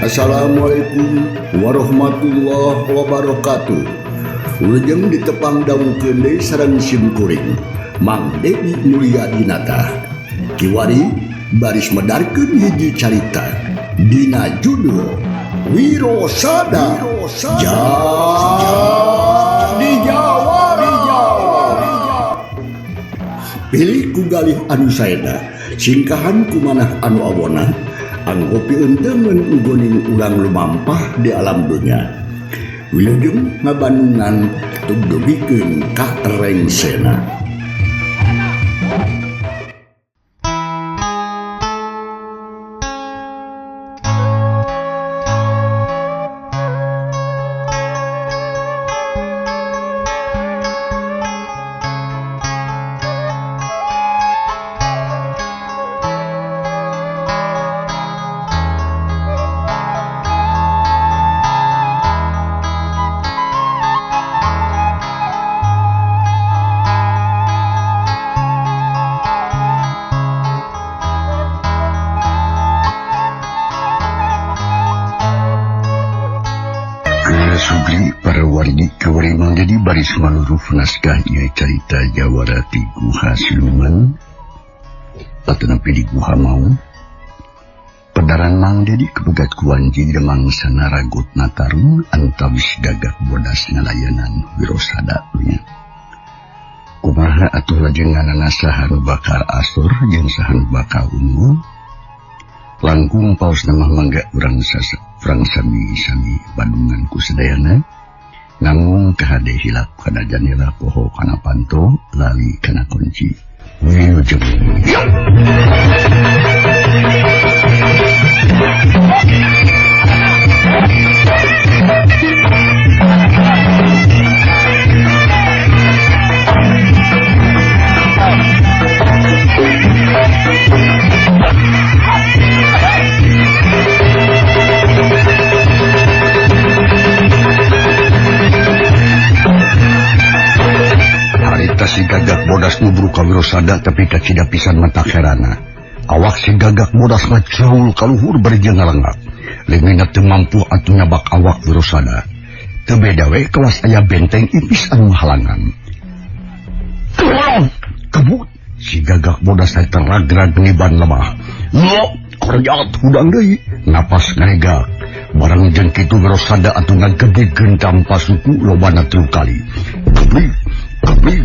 Assalamualaikum warahmatullahi wabarakatuh. Wilujeng ditepang dangukeun deui sareng sim kuring Mang Dedi Mulyadinata. Kiwari baris medarkeun hiji carita dina judul Wirosada Jadi Jawara. Pilih ku galih anu saena, singkahan ku manah anu awona, anggo pieunteumeun ugoning urang lumampah di alam dunya. Wilujeng ngabandungan tugdugikeun ka rengsena. Para wargi menjadi baris maluruf naskah ieu carita Jawara ti Guha Siluman atanapi di Guha Maung. Pedaran Mang Dedi kepegat kuanji demang sana ragut natarung antawis gagak bodas ngalayanan Wirosada nya. Kumaha atuh lajenganana saha nu bakal asur jeung saha nu bakal unggul? Langkung paos nama mangga urang urang sami-sami bandungan ku sadayana. Nanggung kahade hilap kana janela poho kana panto lali kana kunci. Wilujeng. Harita si gagak bodas nubruk ka Wirosada tapi kacida pisan mata herana. Awak si gagak bodas ngajaul kaluhur bari jeung ngalengak. Leungeunna teu mampu atuh nyabak awak Wirosada. Teu beda we kawas aya benteng ipis anu halangan. Kebut si gagak bodas teh teragrag ngiban lemah. Lo korjat hudang deui napas ngaregak. Barang jeung kitu Wirosada atuh ngagebig tanpa suku lobana 3 kali. Gebig gebig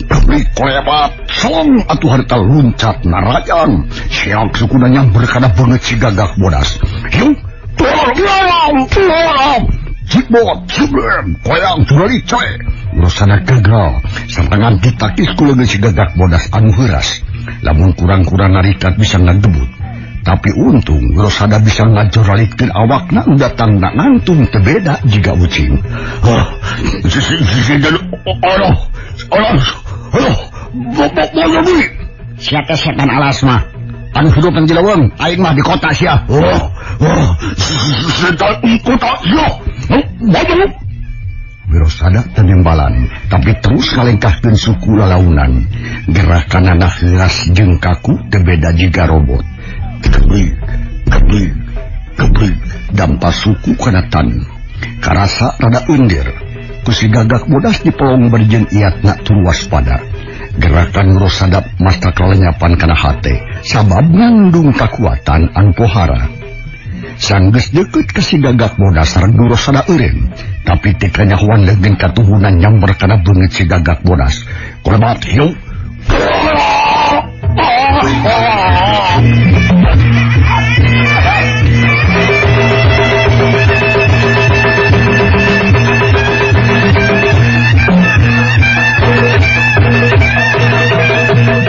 gebig kolebat song atuh harita luncat narayang. Siak sukuna nyamber kana beungeut si gagak bodas. Hiu tolong tolong jibot jiblem koyang turali coy. Wirosada gagal sampangan ditakis ku leungeun si gagak bodas anu heuras. Lamun kurang-kurang narikat bisa ngagebut. Tapi untung Wirosada bisa ngajoralitkeun awakna datangna ngantung teu beda jiga ucing. Hah, aduh, aduh, aduh, bobo sia teh setan alas mah. Anu hidup nang Cileweng, aing mah di kota sia. Oh, oh, setan kota sia. Bobo. Wirosada tenembalan, tapi terus ngalengkahkeun suku lalaunan. Gerakanana heuras jeung kaku teu beda jiga robot. Keblik, keblik, keblik, dampa suku kana tan. Karasa rada undir. Ku si gagak bodas dipelong bari jeung iatna tur waspada. Gerakan Wirosada masta kalenyapan kana hate, sabab ngandung kakuatan anu pohara. Sanggeus deukeut ka si gagak bodas sareng Wirosada eureun, tapi teu kanyahoan leungeun katuhunan nyamber kana beungeut si gagak bodas. Kolebat hiu.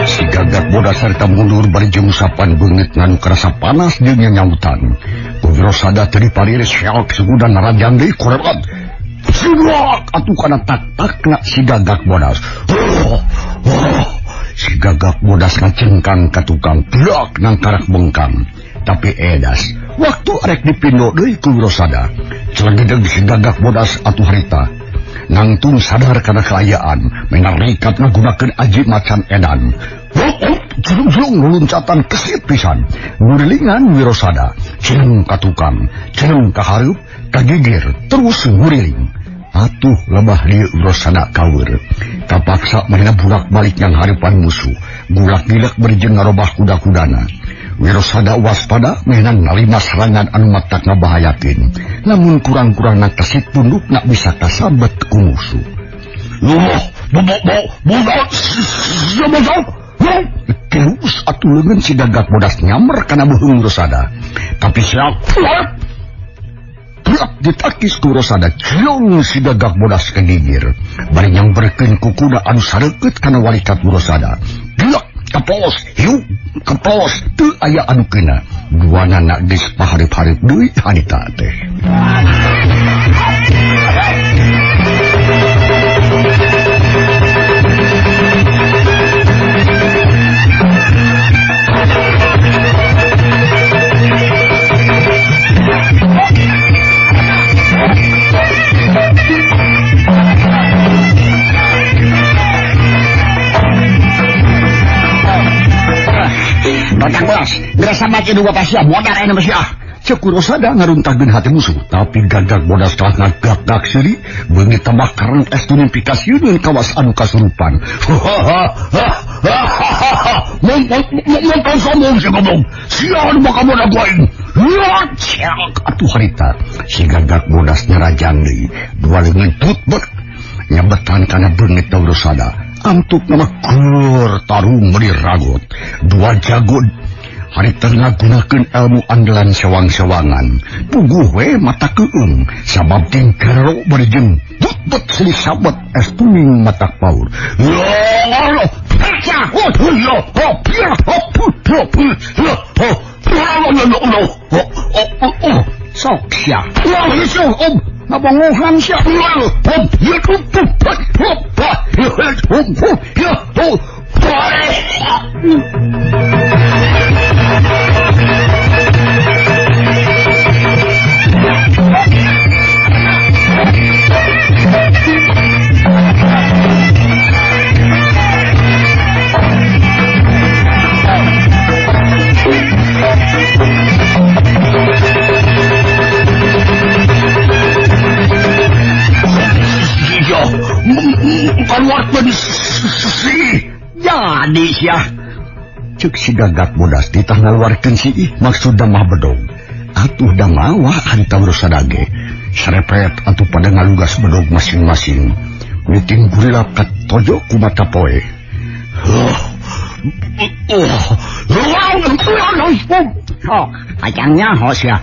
Si gagak bodas sarta mundur bari jeung usapan beungeut nganu karasa panas jeung nyautan. Ku Wirosada teu dipariris siak sugudan narajang deui kolebat. Sidak atuh kana tak-takna si gagak bodas. Si gagak bodas ngacengkang ka tukang plak nangkarak bengkang. Tapi edas waktu arek dipindo deui ku Wirosada. Celegedeg si gagak bodas atuh harita. Nangtung sadar kana kaayaan, menarikat ngagunakeun aji macan edan. Jlung-jlung loncatan kesit pisan. Ngurilingan Wirosada, cenung ka tukang, cenung ka hareup, ka gigir, terus nguriling. Atuh lebah lieu Wirosada kaweur. Kapaksa manehna bulak-balik yang hareupan musuh. Gulak-gilek bari jeung ngarobah kuda-kudana. Wirosada waspada manehna narima serangan anu matak ngabahayakeun. Lamun kurang-kurangna kesit pundukna bisa kasabet ku musuh. Loh, terus atuh leungeun si Gagak Bodas nyamber kana beuheung Wirosada. Tapi siap ditakis ku Wirosada, ciong si Gagak Bodas ke gigir. Bari nyamberkeun ku kuda anu sareukeut kana walikat Wirosada. Gelek kepolos, hiup kepolos, teu aya anu keuna. Duanana geus pahareup-hareup deui harita teh. Batang belas, ngerasa mati dua pasya, modar ayeuna mah sia. Ceuk Wirosada ngaruntahkeun hati musuh, tapi Gagak Bodas telah ngagak-gak seuri, beungit tambah kareng es tuning pikasieun kawas anu kasurupan. Mun sombong si goblok. Sia anu bakal bodak aing. Ciak atuh harita. Si Gagak Bodas nyarajang deui, dua leungeun putbet nyabetan kana beungit Wirosada. Antuk nama keur tarung meuni ragot. Dua jago harita ngagunakeun ilmu andalan sewang-sewangan. Puguh we mata keung sabab tingkero bari jeung butbet silih sabet es tuning mata paur. Ya Allah, sok sia. Ngabongohan sia. Kaluarkeun si jadi sia. Ceuk si Gagak Bodas titah ngaluarkeun si ih maksudna mah bedog. Atuh da mawa harita Wirosada ge. Serepet atuh pada ngalugas bedog masing-masing. Miting gurilap katojo ku mata poe. Oh, kacangnya ho sia.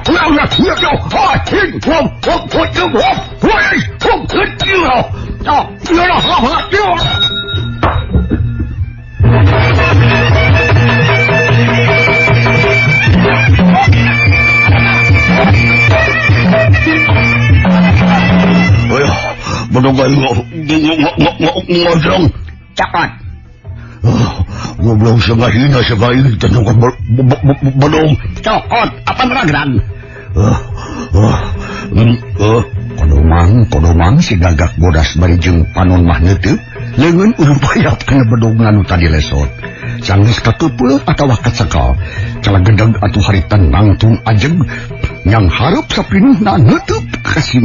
Ngojong cakot. Goblok sa mahina sa baing tanong badong cokot apa meragran. Kodomang si Gagak Bodas bari jeung panon mah neuteuk leungeun urupayap kana bedog anu tadi lesot. Sanggeus kakeupeuh atawa kacekal calagedeg atuh harita nangtung ajeg yang hareup sapinuhna neuteuk ka si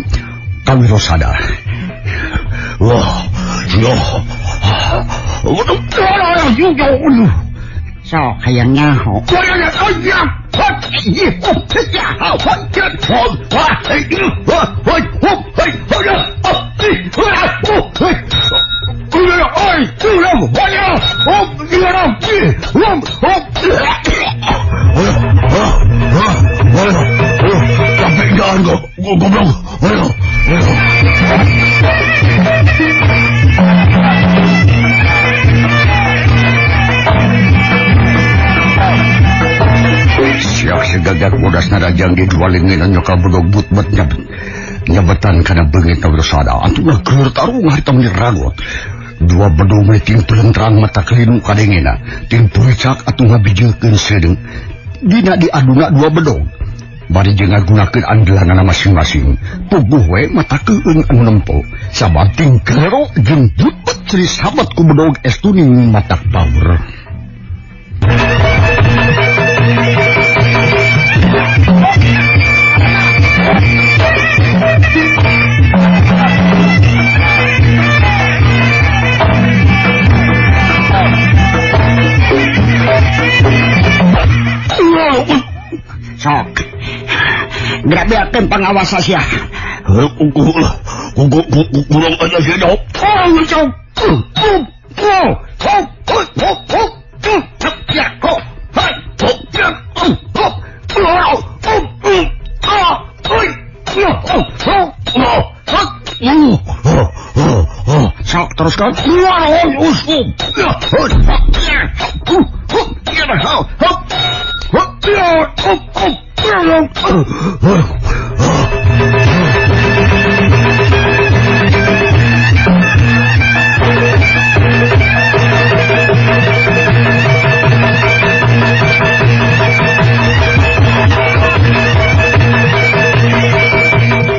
Wirosada. Wah, yo. Sok hayang nyaho. Siak si Gagak Bodas narajang di dua leungeun nyokal bedog but-but nyabetan kana beungit Wirosada. Antuna keur tarung harita meuni ragot. Dua bedog mah ting terang mata kelinu kadengena. Ting puricak atuh ngabijeulkeun sedeung. Dina diaduna dua bedog. Bari jeung ngagunakeun andelanana masing-masing. Puguh we mata keung anu nempo. Sabab ting kero jeung but-but sri sabat ku bedog es tuning matak paur. Sok. Gerak beakeun pangawasa sia. Kurang aja sia jauh. Sok teruskan.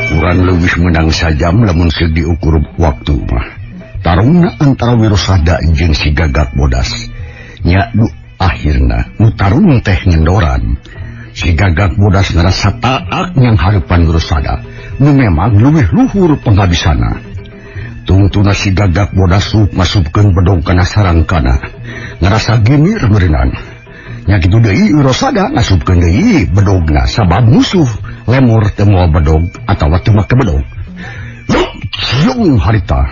Kurang leuwih menang sajam lamun seug diukur waktu mah. Tarungna antara Wirosada jeung si Gagak Bodas. Nya nu akhirna nu tarung teh ngendoran. Si Gagak Bodas ngarasa taak yang hareupan Wirosada nu memang leuwih luhur penghabisana. Tungtuna si Gagak Bodas masupkeun bedog kana sarangkana. Ngarasa gimir meureunan. Nya kitu deui Wirosada ngasupkeun deui bedogna sabab musuh lemur teu moal bedog atawa teu make bedog. Yung harita.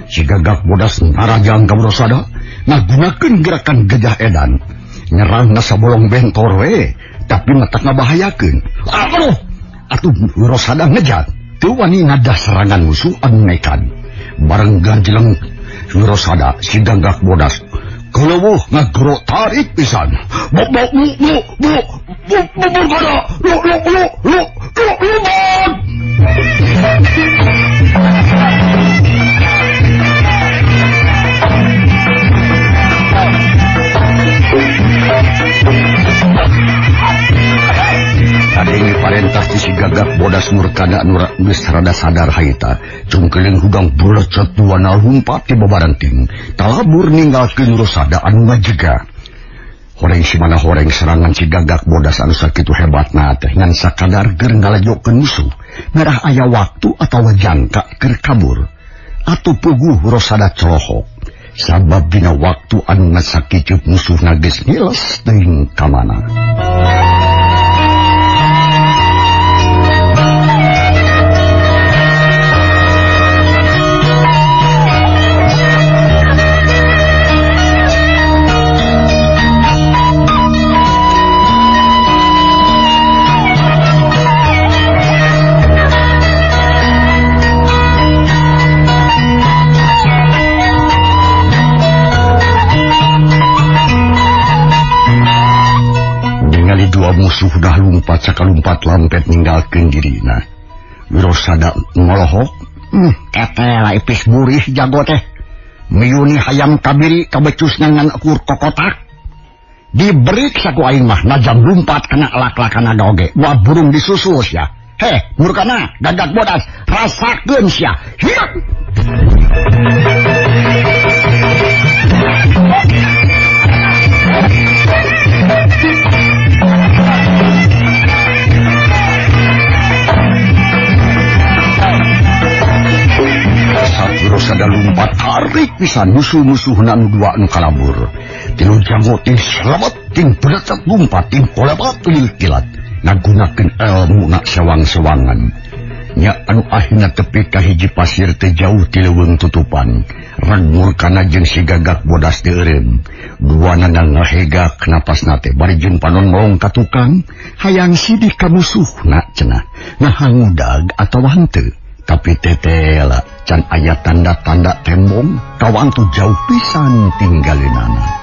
Si Gagak Bodas narajang ka Wirosada ngagunakeun gerakan gajah edan. Nyerang sabolong bentor we, tapi matak ngabahayakeun. Aduh, atuh Wirosada ngejat. Teu wani ngadah serangan musuh anu nekan. Bareng ganjeleng Wirosada si Gagak Bodas kelewuh ngagero tarik pisan. Bu bu bu bu bu bu bu lu lu lu lu lu lu. Kadenge parentah ti si Gagak Bodas murkana anu geus rada sadar haita. Cungkeling hudang bulecet duana lumpat ti babarenting. Talabur ninggalkeun Wirosada anu ngajega. Horeng si mana horeng serangan si Gagak Bodas anu sakitu hebatna teh ngan sakadar keur ngalajokeun musuh. Ngarah aya waktu atawa jangka keur kabur. Atuh puguh Wirosada colohok. Sabab dina waktu anu ngasakitu musuhna geus ngiles teuing ka mana. Dua musuh dah lumpat sakalumpat lampet ninggalkeun dirina. Wirosada ngolohok, etela ipis burih jago teh. Miyuni hayam kabiri kabecusna ngan ukur kokotak. Diberi saku aing mah najam lumpat kana lak-lakana oge. Wah burung disusul sia. Heh, murkana Gagak Bodas rasakeun sia. Hieup. Wirosada lumpat tarik pisan musuh-musuhna nu dua nu kalabur. Tilu jago ting selamat ting belecet lumpat ting kolebat kilat. Ngagunakeun elmu na sewang-sewangan. Nya anu akhirna tepi ka hiji pasir teh jauh ti leuweung tutupan. Reg murkana jeung si Gagak Bodas teu eureun. Duanana ngahegak napasna teh bari jeung panon melong ka tukang hayang sidih ka musuhna cenah. Ngahangudag atawa henteu. Tapi tetela can aya tanda-tanda tembong kawantu jauh pisan tinggalinana.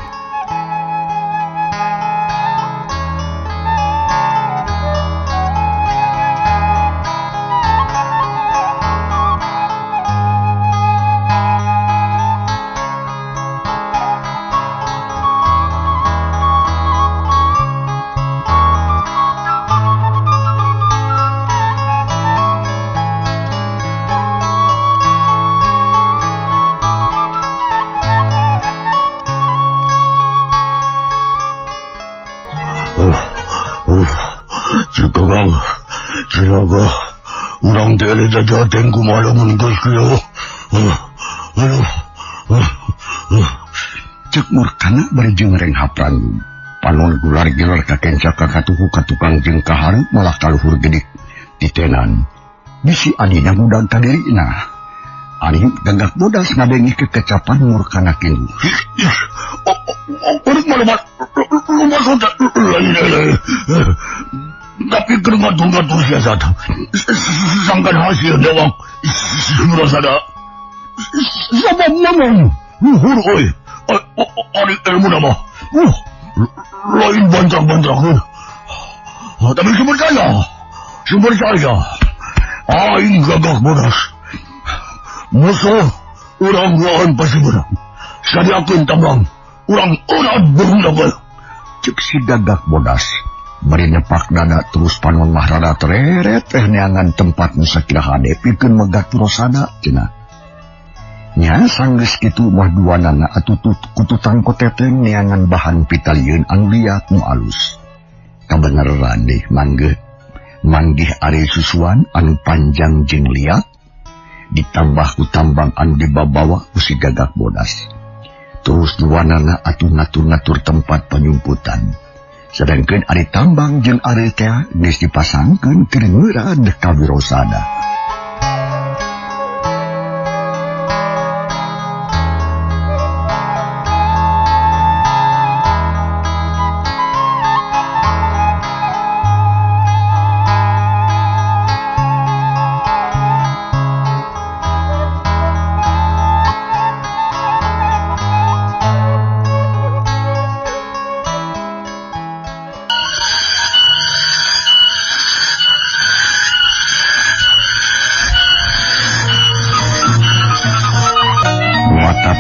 Cilaga, urang teh jajaten kumaha lamun geus kieu. Cek murkana bari jeung renghapran. Panon gular-gilar kakenca ka katuhu ka tukang jeung ka hareup malah kaluhur gedik titenan. Bisi adina ngudang ka dirina. Ari Gagak Bodas ngadengi kekecapan Murkana kindu. Tapi keur ngatur-ngatur siasat. Sangkan hasil dewang Wirosada. Sabab ngomong luhur euy. Ari ilmu nama. Lain bantrak-bantrak. Tapi sumber saya. Aing Gagak Bodas. Musuh urang lawan pasti menang. Sadiakeun tambang urang urang berundang. Cek si Gagak Bodas. Bari nepak dada terus panon mah rada tereret teh neangan tempat nu sakira hade pikeun megat Wirosada cenah. Nya sanggeus kitu mah duanana atuh kututang koteteng neangan bahan pitalieun anu liat nu alus. Kabeneran deh manggih are susuan anu panjang jeung liat ditambah ku tambang anu dibabawa ku si Gagak Bodas. Terus duanana atuh ngatur-ngatur tempat penyumputan. Sedangkan ari tambang jeung ari teh geus dipasangkeun keur ngeureun ka Wirosada.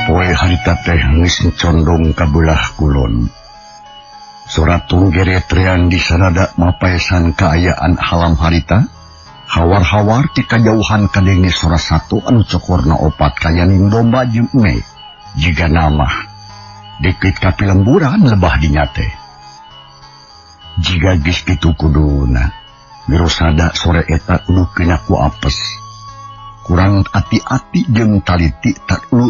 Poe harita teh geus condong ka beulah kulon. Sora tunggeretrean di sarada mapaesan kaayaan halam harita. Hawar-hawar ti kajauhan kadenge sora satu anu cokorna opat kayaning domba jeung eme. Jiga namah deket ka pilemburan lebah dinya teh. Jiga geus kitu kuduna Wirosada sore eta kudu kena ku apes. Kurang ati-ati jeung taliti tak lu.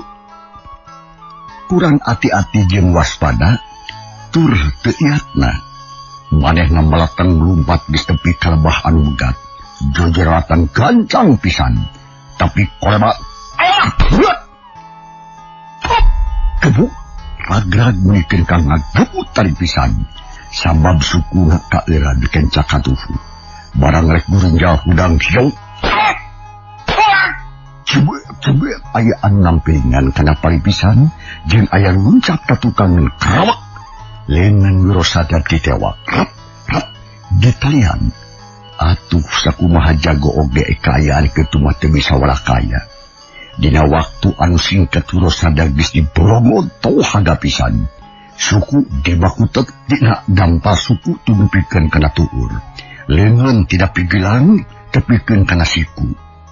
Kurang ati-ati jeung waspada tur teu iatna. Manehna malatang lumpat geus tepi ka lebah anu megat. Jojeratan gancang pisan. Tapi kolema ah gebuk ragrag mikeun ka ngagebut tari pisan. Sabab sukuna kaeura dikenca katuhu. Barang rek gurinjal hudang hiau. Cebet aya anu nampiringan kana paripisan jeung aya luncat ka tukangan krawak. Leungeun Wirosada ditewak. Rap rap ditalian. Atuh sakumaha jago oge kaayaan kitu mah teu bisa walakaya. Dina waktu anu singkat Wirosada geus diboromot haga pisan. Suku dibakutet dina dampa suku tumupikeun kana tuur. Leungeun tidak pigelang tepikeun kana siku.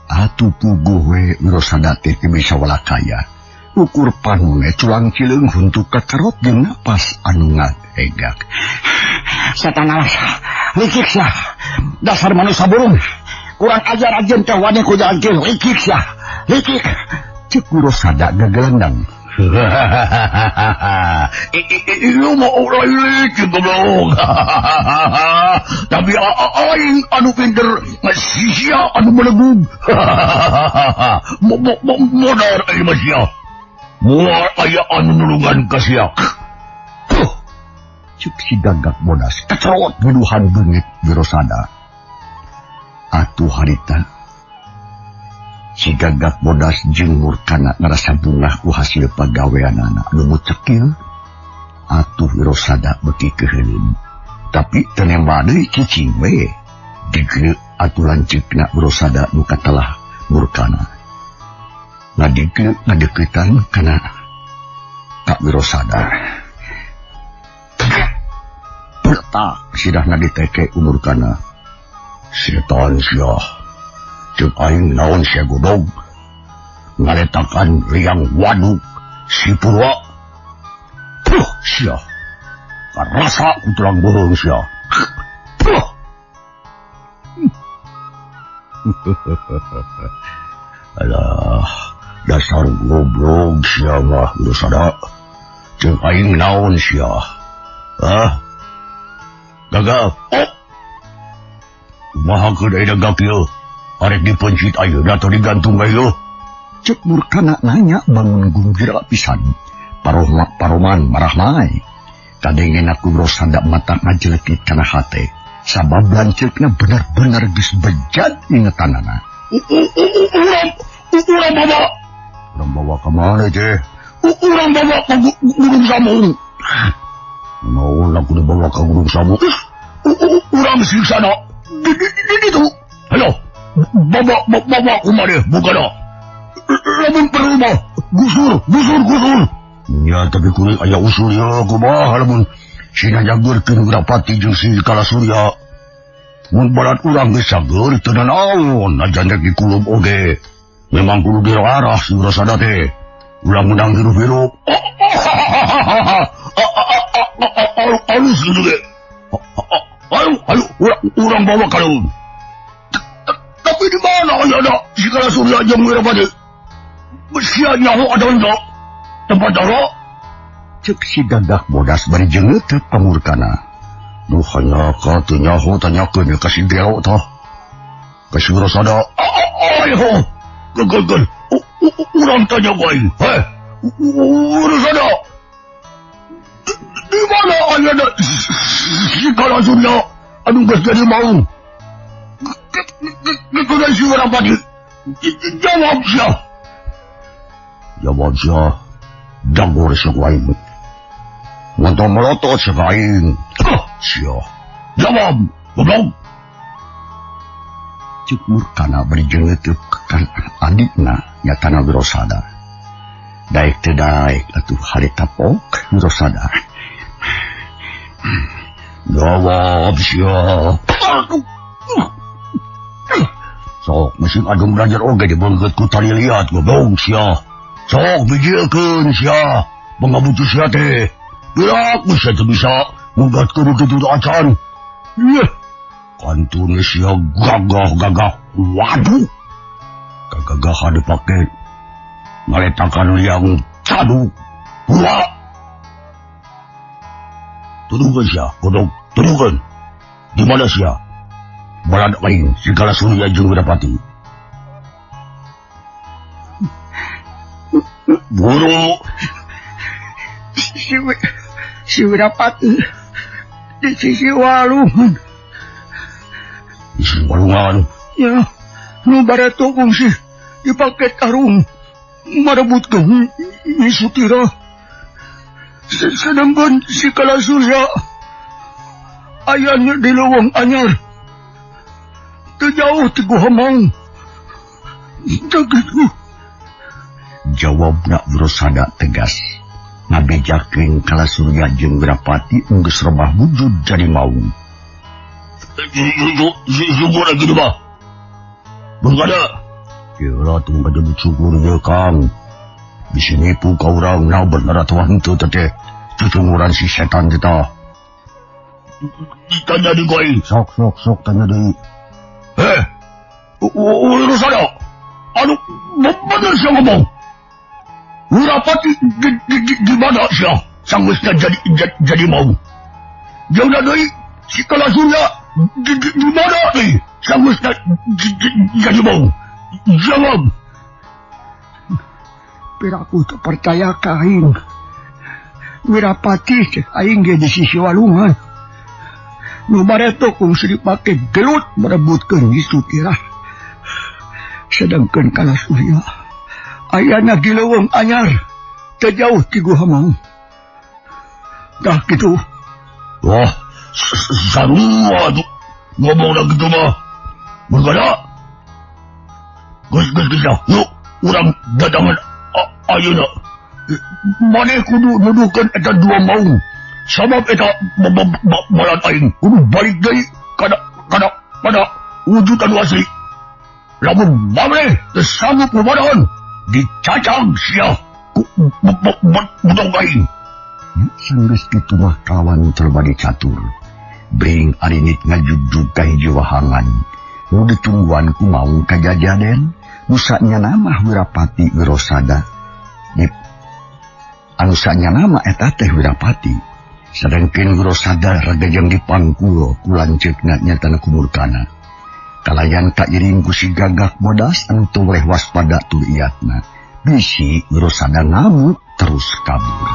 Atuh puguh we Wirosada teh teu bisa walakaya. Ukur panone culang cileung huntu kakarot jeung napas anu ngagegak. Setan alas, licik sia. Dasar manusia burung. Kurang ajar ajeun teh wani ku jalan kieu, licik sia. Licik. Ceuk Wirosada gagelendang. Ieu mah ulah licik goblok. Tapi aing anu pinter, sia anu melegug. Modar aing mah sia. Moal aya anu nulungan ka sia. Cek si Gagak Bodas kecerot geduhan beungit Wirosada. Atuh harita si Gagak Bodas jeung Murkana ngarasa bungah ku hasil pagaweanana anu mucekil. Atuh Wirosada beuki keuheuleun. Tapi teu nemba deui cicing we. Digeuk atuh lanceukna Wirosada nu katelah Murkana. Ngadeukeuh ngadeuketan kana Kak Wirosada. Bertak sidahna diteke ku Murkana. Setan sia. Ceuk aing naon sia godog. Ngaletakan riang waduk si Purwa. Puh sia. Karasa ku tulang beuheung sia. Puh. Alah, dasar goblok sia mah Wirosada. Ceuk aing naon sia. Ah, Gagah. Oh. Kumaha keun aya gagah kieu? Arek dipencit ayeuna atau digantung ayeuna? Cek Murkana nanya bangun gunggira pisan. Parohma paroman marah mae. Kadengena ku Wirasada mata ngajelekit kana hate. Sabab lanceukna bener-bener geus bejat ingetanana. Urang bawa. Urang bawa ka mana teh? Urang bawa ka Gunung Samung. Naon aku dibawa ka Gunung Samung? Urang siksa na. Di ditu. Halo. Bawa bawa kumaha bukana. Lamun perlu mah gusur gusur gusur. Ya tapi kuring aya usul ya kumaha lamun sina jageurkeun Wirapati jeung si Kala Surya. Mun barat urang geus cager teu nanaon najan rek dikulub oge. Memang kudu diarah si Wirasada teh. Ulah menang hirup-hirup. Alus gitu ge. Ayo ayo urang bawa ka daun. Tapi di mana aya si Kala Surya jeung Wirapati? Sia nyaho ada tempat daro. Cek si gagak bodas bari jengeuteup ka Murkana. Nu hanya ka teu nyaho tanyakeun ka si Gelo tah. Ka si Wirasada. Ayo. Gel. Urang tanya ku aing. Heh. Wirasada. Di mana aya si Kala Surya anu geus jadi maung? Geus si Wirapati. Jawab sia. Jawab sia. Jago sia ku aing. Ngontor melotot sia ka aing. Sia. Jawab, goblok. Cek Murkana bari jengeuteup ka adikna nyatana Wirasada. Daek teu daek atuh harita pok Wirasada. Jawab sia. Sok mesin adung belajar oge dibeungkeut ku tali liat goblok sia. Sok bijilkeun sia. Pangabutuh sia teh. Gerak geus teu bisa ngugatkeun kitu acan. Yeuh. Kantun sia gagah-gagah. Waduh. Kagagahan dipake ngaletakan liang caduk. Wah. Tuduhkeun sia, godog, tuduhkeun. Di mana sia? Balad aing si Kala Surya jeung Wirapati. Buru. Si Wirapati di sisi walungan. Di sisi walungan? Ya, nu bareto kungsi dipake tarung marebutkeun Nyi Sutira. Sedangkan si Kala Surya ayahnya di leuweung anyar. Teu jauh ti Guha Maung. Teu kitu. Jawabna Wirasada tegas. Ngabejakeun Kala Surya jeung Wirapati geus rebah wujud jadi maung. Syukur lagi mah. Bengkada. Kira tuh ngajadi syukur ye Kang. Bisi nipu ka urang na bener atuh henteu teh. Cucunguran si setan kita. Tanya di goi. Sok sok sok tanya deui. Heh. Wirasada. Anu bener sia ngomong. Wirapati di mana sia? Sanggeusna jadi maung. Jauh deui si Kala Surya di mana deui? Sanggeusna jadi maung. Jawab. Piraku teu percaya ka aing. Wirapati aing ge di sisi walungan. Nu bareto kungsi dipake gelut merebutkeun Nyi Sutira. Sedangkan Kala Surya ayana di leuweung anyar teu jauh ti Guha Maung. Tah kitu. Wah, sarua tuh ngomongna kitu mah. Bergada. Geus geus geus yuk urang datangan ayeuna. Maneh kudu nuduhkeun eta dua maung. Sabab eta balad aing kudu balik deui kana kana pada wujud anu asli. Lamun maneh teu sanggup ngumadan dicacang sia ku budog aing. Sanggeus kitu mah kawan coba dicatur. Bring arinit ngajugjug ka hiji wahangan. Nu ditungguan ku maung kajajaden, nu sanyana mah Wirapati Wirasada. Di anu sanyana mah eta teh Wirapati. Sadangkeun Wirosada ragajang dipangkul ku lanceukna nyatana ku Murkana. Kalayan kairing ku si Gagak Bodas anu teu weleh waspada tur iatna. Bisi Wirosada ngamuk terus kabur.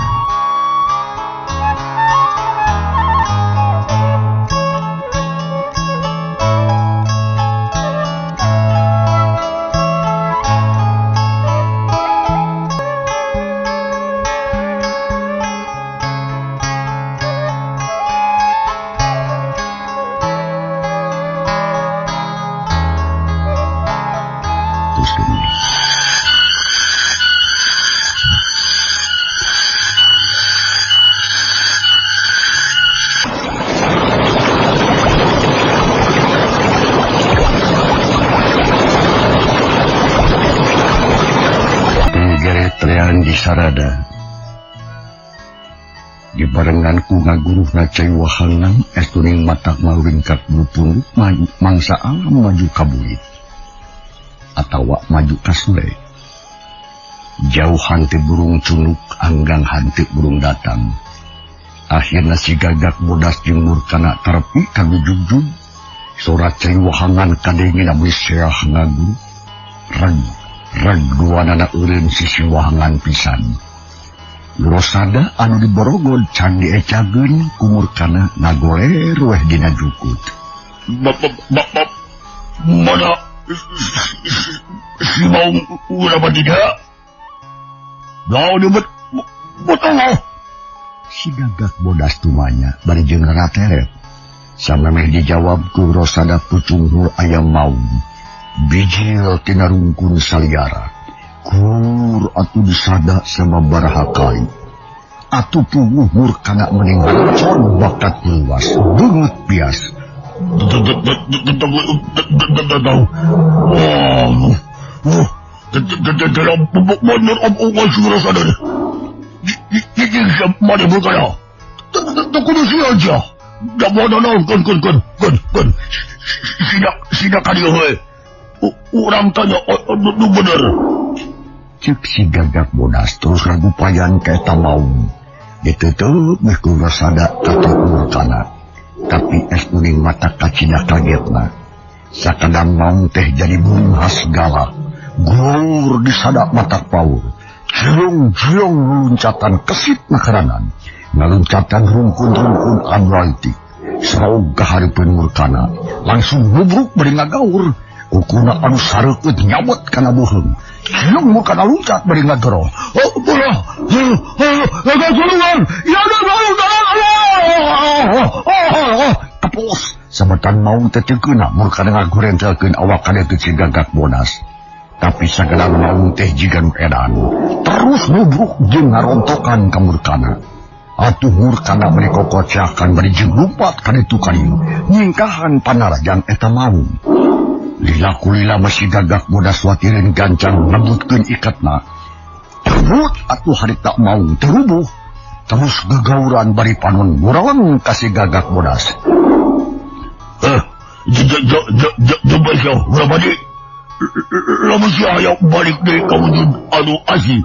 Sarada dibarengan ku ngaguruhna cai wahangan estuning matak maluringkak bulu mangsa alam maju ka burit atawa maju ka sule. Jauh hante burung cunuk anggang hante burung datang. Akhirna si Gagak Bodas jeung Murkana tarepi ka gujugjug. Sora cai wahangan kadengena seah ngaguruh reg reg duanana eureun sisi wahangan pisan. Wirosada anu diborogod can diecageun ku Murkana ngagoler weh dina jukut. Mana si maung urang tidak? Gau dibet betul. Si Gagak Bodas tumanya bari jeung rateret. Samemeh dijawab ku Wirosada pucunghul aya maung. Bijil tina rungkun saliara. Kur atuh disada sababaraha kali. Atuh puguh Murkana mending bocor bakat luas, beungeut bias. Urang tanya nu bener. Cek si Gagak Bodas terus ragupayan ka eta maung. Ditutup meh ku Wirosada kata Murkana. Tapi es uning mata kacida kagetna. Sakadang maung teh jadi burung khas galak. Gurur disadak matak paur. Jiung-jiung luncatan kesit nakaranan. Ngaluncatan rungkun-rungkun anu leutik. Saug ka hareupeun Murkana. Langsung nubruk bari ngagaur. Kukuna anu sareukeut nyabot kana beuheung. Jiung Murkana luncat bari ngagero. Oh, bola. Gaguluan. Ya Tepos. Sabetan maung teh teu keuna Murkana ngagorentelkeun awak ka dieu si Gagak Bodas. Tapi sagala maung teh jiga nu edan. Terus nubruk jeung ngarontokan ka Murkana. Atuh Murkana bari kokocakan bari jeung lumpat ka ditu ka dieu. Nyingkahan panarajang eta maung. Lila kulila masih Gagak Bodas watireun gancang ngebutkeun ikatna. Terut atuh harita maung terubuh. Terus gegauran bari panon murang ka si Gagak Bodas. Lamun sia hayang balik deui ka wujud anu asli.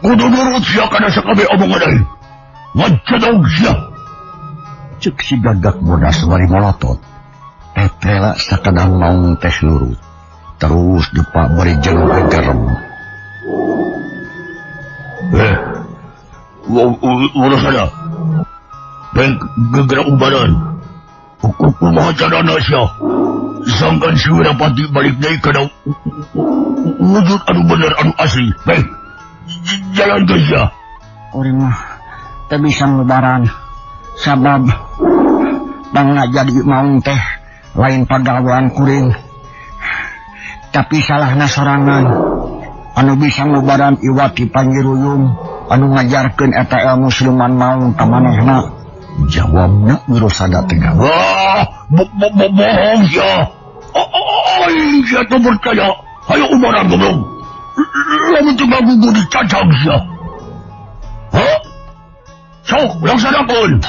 Kudu nurut sia kana sakabeh omongan aing. Ngacedog sia. Cek si Gagak Bodas bari molotot. Tetela sakadang maung teh nurut. Terus depa bari jeung gegerem. Wirosada. Beng gegerak ubaran. Kumaha carana sia? Sangkan si Wirapati balik deui kana wujud anu bener anu asli. Baik, jalan ke sia. Kuring mah teu bisa ngubaran. Sabab bangga jadi maung teh lain pagawean kuring. Tapi salahna sorangan. Anu bisa ngubaran Iwati Panjiruyung anu ngajarkeun eta ilmu siluman maung ka manehna. Jawabna Wirosada tegang. Wah, bohong sia. Aing sia teu percaya. Hayo ubaran goblok. Lamun teu ngagugu dicacag sia. Hah? Sok, laksanakeun.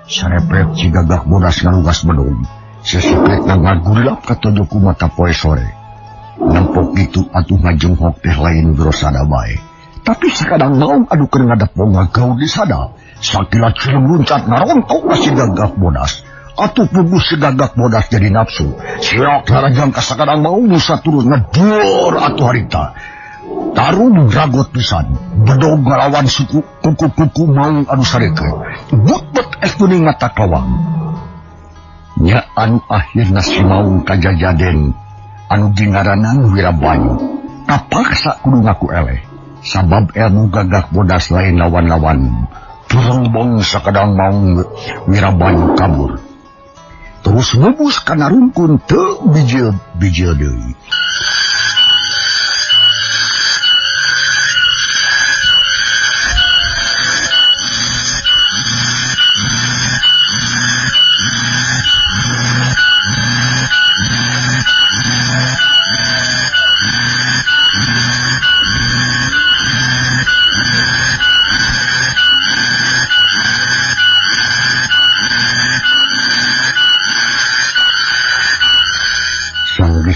Sarepet si Gagak Bodas ngalugas bedog. Sesepet ngagulap katojo ku mata poe sore. Nempok itu atuh ngajenghok teh lain Wirosada bae. Tapi sakadang maung anu keur ngadepong ngagaul di sada. Sakilat cilem luncat ngarontok ka si Gagak Bodas. Atuh puguh si Gagak Bodas jadi nafsu. Siok larajang ka sakadang maung nu saturus ngedor atuh harita. Tarung ragot pisan, bedog ngalawan suku kuku-kuku maung anu sareke. Butbet es kuning mata kawang. Nya anu akhirna si maung kajajaden anu dingaranan Wirabanyu. Kapaksa kudu ngaku eleh. Sabab ilmu Gagak Bodas lain lawan-lawan. Turengbong sakadang maung Wirabanyu kabur. Terus ngubus kana rungkun teu bijil-bijil deui.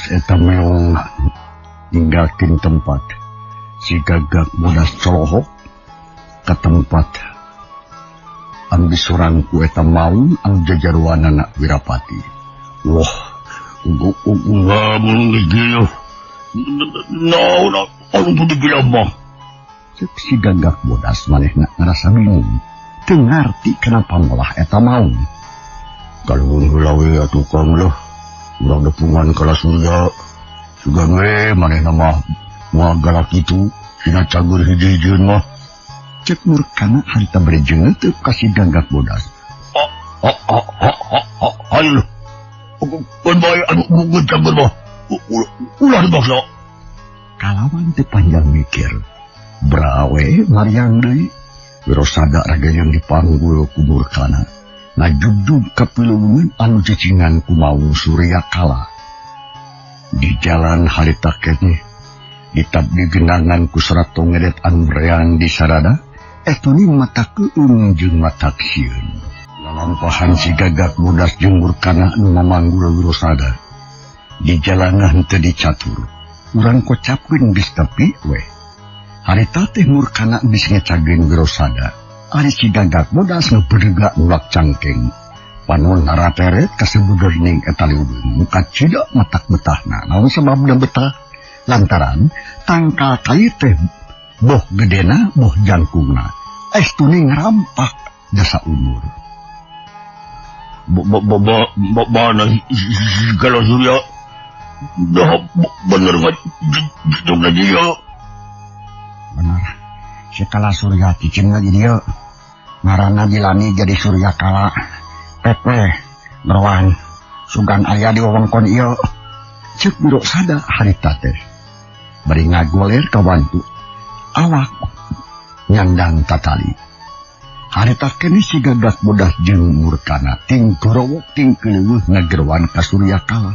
Eta meong ninggalkeun tempat si Gagak Bodas colohok ka tempat anu disorang ku eta maung anu jajaruanana Wirapati. Wah, Cek si Gagak Bodas manehna ngarasa bingung, teu ngarti kenapa ngolah eta maung. Kaluhun heula we atuh Kang lah. Urang depungan kala surya. Sugan we manehna mah moal galak kitu, sina cagur hiji-hijieun mah. Cek Murkana harita bari jeungeuteup ka si Gagak Bodas. Ayo. Keun bae anu geus cagur mah. Ulah dipaksa. Kalawan teu panjang mikir. Brawe mariang deui. Wirosada ragayang dipanggul ku Murkana. Ngajugjug ka piluweungeun anu cicingan ku maung Surya Kala. Di jalan harita keneh ditab digenangan ku serat tongedet anu reang di sarada, etuni mata keung jeung mata sieun. Lalampahan si Gagak Bodas jeung Murkana anu mamanggul Wirosada. Di jalanan teu dicatur. Urang kocapkeun geus tepi weh. Harita teh Murkana geus ngecageun Wirosada. Ari si Gagak Bodas ngebedega nulak cangkeng. Panon narateret kasebuderning eta liudeung. Muka cida matak betahna. Naon sababna betah? Lantaran tangkal kai teh boh gedena boh jangkungna. Estuni ngerampak jasa umur. Mana kalau Surya dah bener ngajung dia. Bener. Si Kala Surya cicing lagi dia. Ngaranna Jilani jadi Surya Kala. Pepe berwan sugan aya di wewengkon ieu. Cek Wirosada harita teh. Bari ngagoler kawantu awak nyandang tatali. Harita keneh si Gagak Bodas jeung Murkana ting gorowok ting keuleuh ngageroan ka Surya Kala.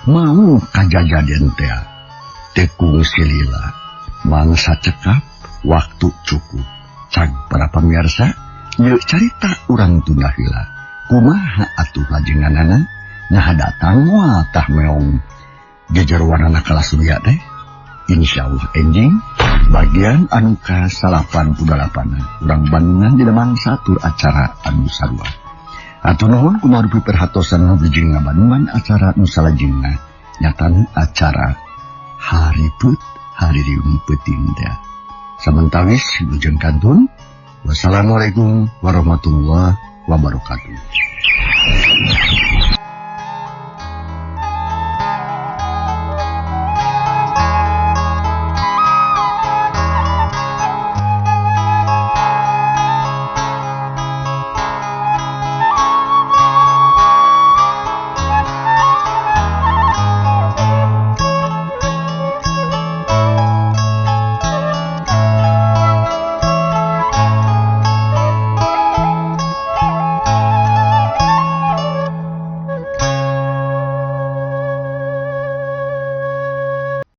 Mau kajajaden teh. Teu kungsi lila. Mangsa cekap waktu cukup. Cag para pamirsa, ieu carita urang tunda heula. Kumaha atuh lajenganana? Nah datang moal tah meong jejerowanana Kala Surya teh. Insyaallah enjing bagian anu ka 88 urang Bandungan dina mangsa tur acara anu sarua. Hatur nuhun kumaha perhatosan nu bijing Bandungan acara nu salajengna nyatana acara hari put hari riung peuting teh. Samentawis wilujeng kantun. Wassalamualaikum warahmatullahi wabarakatuh.